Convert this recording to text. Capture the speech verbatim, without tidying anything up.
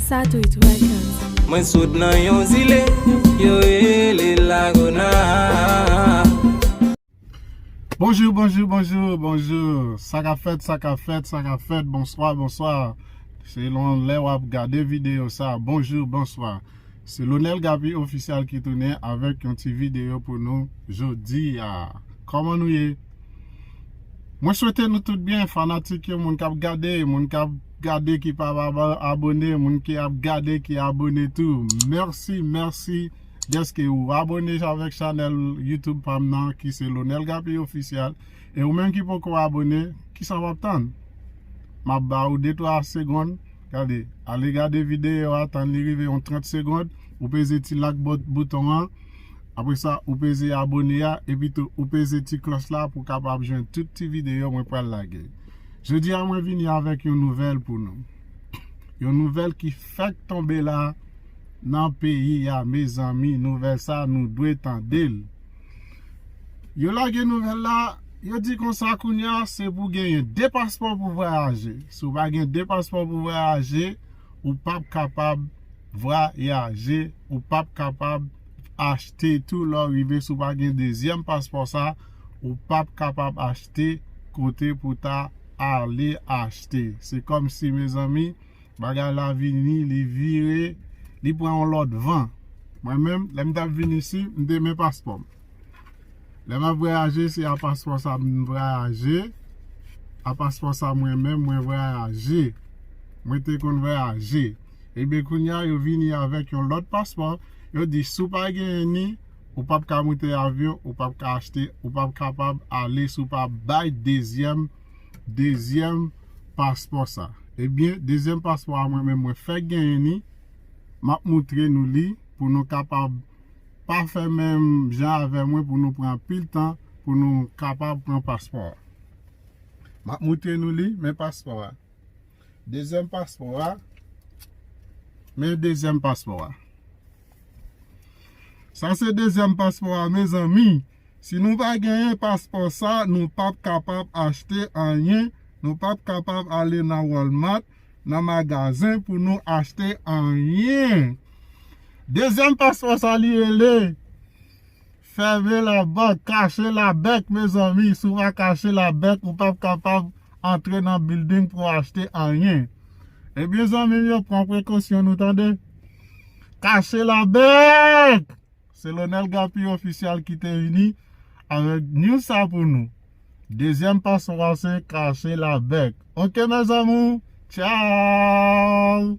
Satwit Records. Mwen sot nan yon zile, yo rele Lagona. Bonjou, bonjou, bonjou, bonjou. Sa k ap fèt, sa k ap fèt, sa k ap fèt. Bonswa, bonswa. Selon lè w ap gade videyo sa, bonjou, bonswa. Se Lonel Gaby Official ki tounen avèk yon ti videyo pou nou jodi a. Kòman nou ye? Mwen swete nou tout byen, fanatik yo, moun k ap gade, moun k ap gade ki pa abone, moun ki ap gade ki abone tou. Mèsi, mèsi dèske ou abone avèk chanèl YouTube pa m nan ki se Lonel Gaby Official. E ou menm ki poko abone, kisa w ap tann? M ap ba ou de twa segonn. Gade, ale gade videyo a, tann li rive yon trant segonn. Ou peze ti like bouton an. Apre sa, ou peze abone a, epi tou ou peze ti klòch la pou w kapab jwenn tout ti videyo mwen pral lage. Jodi a, mwen vini avèk yon nouvèl pou nou. Yon nouvèl ki fèk tonbe la nan peyi a, mezanmi, nouvèl sa, nou dwe tande l. Yo lage nouvèl la, yo di konsa kounye a, se pou genyen de paspò pou vwayaje. Si w pa gen de paspò pou vwayaje, ou p ap kapab vwayaje, ou p ap kapab achte tou lè w rive, si w pa gen dezyèm paspò sa, ou p ap kapab achte kote pou ta ale achte. Se kòmsi, mezanmi, bagay la vini, li vire, li pran yon lòt van. Mwen menm, lè m t ap vin isi, m te men paspò m. Lè m ap vwayaje, se a paspò sa m vwayaje. A paspò sa mwen menm, mwen vwayaje. Mwen te konn vwayaje. Ebyen, kounye a, yo vini avèk yon lòt paspò. Yo di, si w pa genyen ni, ou p ap ka moute avyon, ou p ap ka achte, ou p ap kapab ale si w pa bay dezyèm, dezyèm paspò sa. Ebyen, dezyèm paspò a mwen menm, mwen fèk genyen ni. M ap moutre nou li pou nou kapab pa fè menm jan avè mwen pou nou pran anpil tan pou nou kapab pran paspò a. M ap moutre nou li, men paspò a. Dezyèm paspò a. Men dezyèm paspò a. Sa se dezyèm paspò a, mezanmi. Si nou pa genyen paspò sa, nou p ap kapab achte anyen. Nou p ap kapab ale nan Walmart, nan magazen pou nou achte anyen. Dezyèm paspò sa li rele fèmen labòk, kache labèk, mezanmi. Si w pa kache labèk, ou p ap kapab antre nan bilding pou w achte anyen. Ebyen, zanmi m yo, pran prekosyon nou, tande. Kache labèk! Se Lonel Gaby Official ki te vini avèk news sa pou nou. Dezyèm paspò a se kache labèk. Oke, mes amours. Tchao!